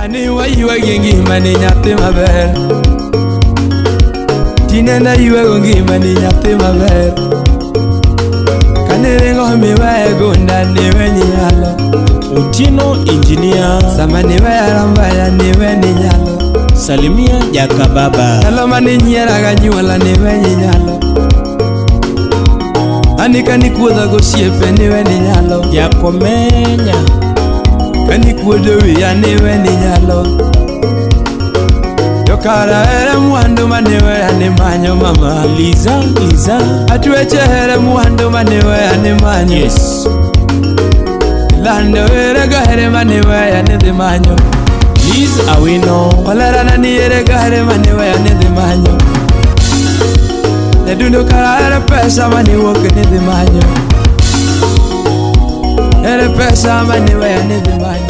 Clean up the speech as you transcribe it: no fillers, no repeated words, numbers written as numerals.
Ani waywagi ngimani nyathi maber. Tinenda ywago ngimani nyathi maber. Kane ringo miweyo gunda niwe nyalo. Otieno Engineer. Sama niweyo rambaya niwe ni nyalo. Salimia Jakababa. Ndalo mane nyiera ganyuola niwe nyalo. Ani kanikuodha gosiepe niwe ni nyalo. Jakomenya. Kanikuodo wiya niwe ni nyalo. To kara ere mwandu maniweya ni manyo mama. Liza, Liza. Atweche here mwandu maniweya ni manyo. Yes. Lando ere gahere maniweya ni dhi manyo. Liz Awino. Olerana ni ere gahere maniweya ni dhi manyo. Nyadundo kara ere pesa maniwuok ni dhi manyo. Ere pesa maniweya ni dhi manyo.